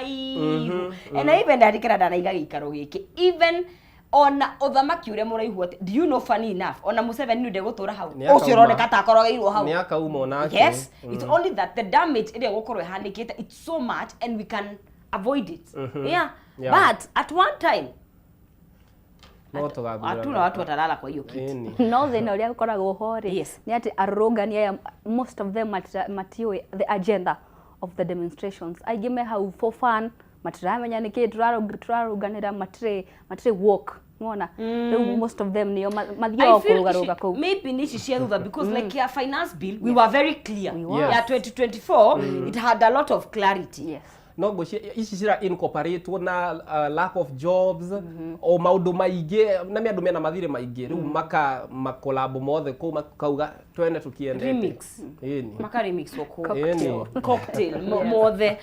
Kũraihu. And even ndarikana ndanaiga gĩikaro gĩkĩ, even ona ũthamaki ũrĩa mũraihu atĩ, do you know, funny enough, ona Museveni nĩ ndegũtũra hau. Nĩ ũcio akauma. Ũroneka ta akorogeirwo hau. Nĩ akauma onake. Yes, it's only that the damage ĩrĩa ĩgũkorwo ĩhanĩkĩte, it's so much and we can avoid it, yeah. But at one time No tũgathurana. Hatuna watu watalala kwa hiyo kiti. Ĩni. No thĩna ũrĩa ũkoragwo ho rĩ, nĩ atĩ arũrũngani aya, most of them matiũĩ the agenda of the demonstrations. Aingĩ me hau for fun, matiramenya nĩkĩ tũrarũnganĩra, matirĩ woke. Mona rĩu most of them nĩo mathiaga I feel kũrũgarũga kũu. Maybe ni ici cia thutha, because like ya finance bill we were very clear. We were. Ya 2024 it had a lot of clarity. No ngwĩciria ici cira incorporate na lack of jobs o maũndũ maingĩ na nĩ andũ mena mathirĩ maingĩ rĩu maka makolabo mothe kũu makauga twene tũkiendete. Remix. Ĩni. Maka remix wako. Ĩni. Cocktail mothe.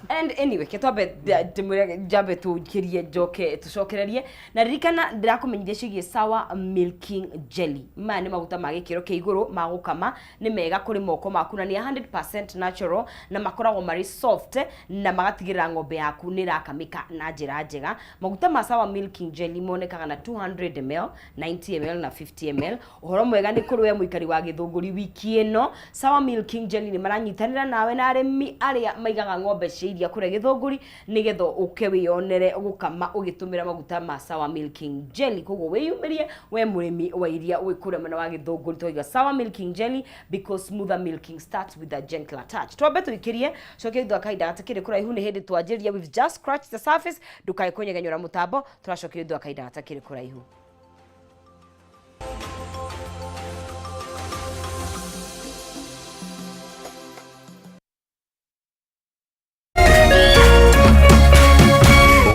And anyway, ke twambe ndĩmwĩre njambe tũkirie njoke tũcokererie na ririkana ndĩrakũmenyithia ciĩgiĩ Sawa Milking Jelly. Maya nĩ maguta ma gĩkĩro kĩa igũrũ ma gũkama, nĩ mega kũrĩ moko maku na nĩ 100% natural na makoragwo marĩ soft na magatigĩrĩra ng'ombe yaku nĩ ĩrakamĩka na njĩra njega. Maguta ma Sawa Milking Jelly monekaga na 200 ml, 90 ml na 50 ml. Ũhoro mwega nĩ kũrĩ we mũikari wa Gĩthũngũri, wiki ĩno Sawa Milking Jelly nĩ maranyitanĩra nawe na arĩmi arĩa maigaga ng'ombe cia iria kũrĩa Gĩthũngũri nĩgetha ũke wĩyonere gũkama ũgĩtũmĩra maguta ma Sawa Milking Jelly. Koguo wĩyumĩrie we mũrĩmi wa iria wĩ kũrĩa mwena wa Gĩthũngũri. Twaiga Sawa Milking Jelly because smoother milking starts with a gentler touch. Twambe tũikĩrie coke thutha wa kahinda gatakĩrĩ kũraihu. Nĩ hĩndĩ twanjĩrĩria, we've just scratched the surface. Ndũkae kũnyegenyũra mũtambo, tũracokerio thutha wa kahinda gatakĩrĩ kũraihu.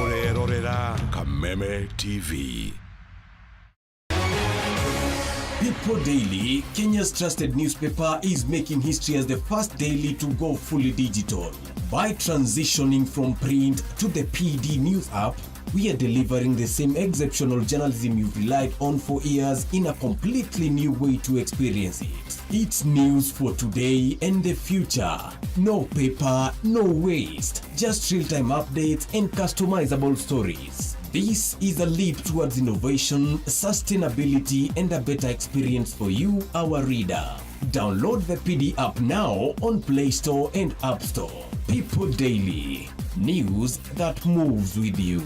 Ũrerorera Kameme TV. People Daily, Kenya's trusted newspaper, is making history as the first daily to go fully digital. By transitioning from print to the PD News app, we are delivering the same exceptional journalism you've relied on for years in a completely new way to experience it. It's news for today and the future. No paper, no waste, just real time updates and customizable stories. This is a leap towards innovation, sustainability, and a better experience for you, our reader. Download the PD app now on Play Store and App Store. People Daily, news that moves with you.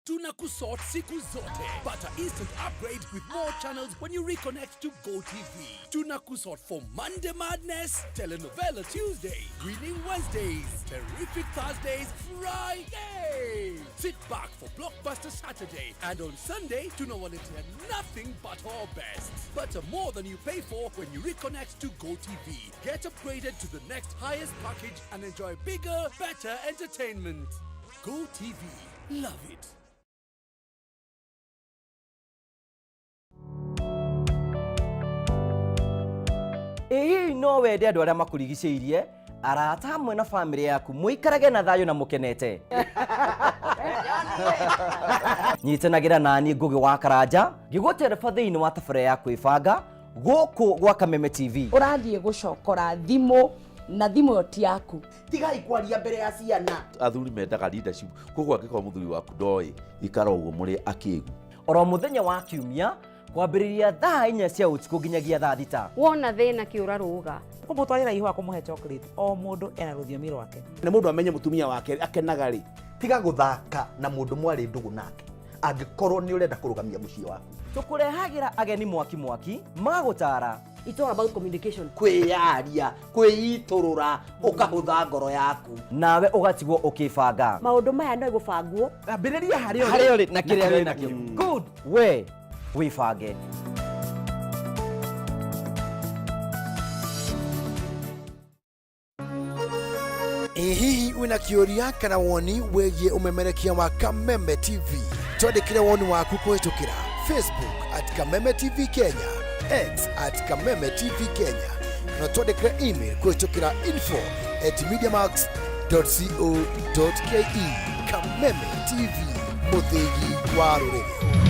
Tunakusort siku zote. Pata instant upgrade with more channels when you reconnect to GoTV. Tunakusort for Monday Madness, Telenovela Tuesday, Winning Wednesdays, Terrific Thursdays, Friday. Sit back for Blockbuster Saturday, and on Sunday, tunawaletea nothing but our best. But more than you pay for when you reconnect to GoTV. Get upgraded to the next highest package and enjoy bigger, better entertainment. GoTV. Love it. Ĩ hihi no wende andũ arĩa makũrigicĩirie, arata hamwe na bamĩrĩ yaku mũikarage na thayũ na mũkenete? Nyitanagĩra nani Ngũgĩ wa Karanja ngĩgũtereba thĩinĩ wa tabarĩra ya kwĩbanga gũkũ gwa Kameme TV. Ũrathiĩ gũcokora thimũ na thimũ ĩyo ti yaku. Tigai kwaria mbere ya ciana. Athuri mendaga leadership, koguo angĩkorwo mũthuri waku ndoĩ, ikara ũguo mũrĩ akĩgu. Oro mũthenya wa kiumia kwambĩrĩria thaa 4 cia ũtukũ nginyagia thaa 6. Wona thĩna kĩũra rũga. Kũmũtwarĩra ihũa, kũmũhe chocolate, o mũndũ ena rũthiomi rwake. Nĩ mũndũ amenye mũtumia wake akenaga rĩ. Tiga gũthaka na mũndũ mwarĩ ndũgũ nake angĩkorwo nĩ ũrenda kũrũgamia mũciĩ waku. Tũkũrehagĩra ageni mwaki mwaki magũtara. It's all about communication. Kwĩyaria, kwĩitũrũra, ũkahũtha ngoro yaku. Nawe ũgatigwo ũkĩbanga. Maũndũ maya no gũbangwo. Ambĩrĩria harĩa harĩa ũrĩ na kĩrĩa wĩ nakĩo. Good, we wĩbange. Ĩ hihi wĩna kĩũria kana woni wĩgiĩ ũmemerekia wa Kameme TV? Twandĩkĩre woni waku kũhĩtũkĩra Facebook @KamemeTV Kenya, X @KamemeTV Kenya, na twandĩkĩre email kũhĩtũkĩra info@mediamax.co.ke. Kameme TV, mũthĩgi wa rũrĩrĩ.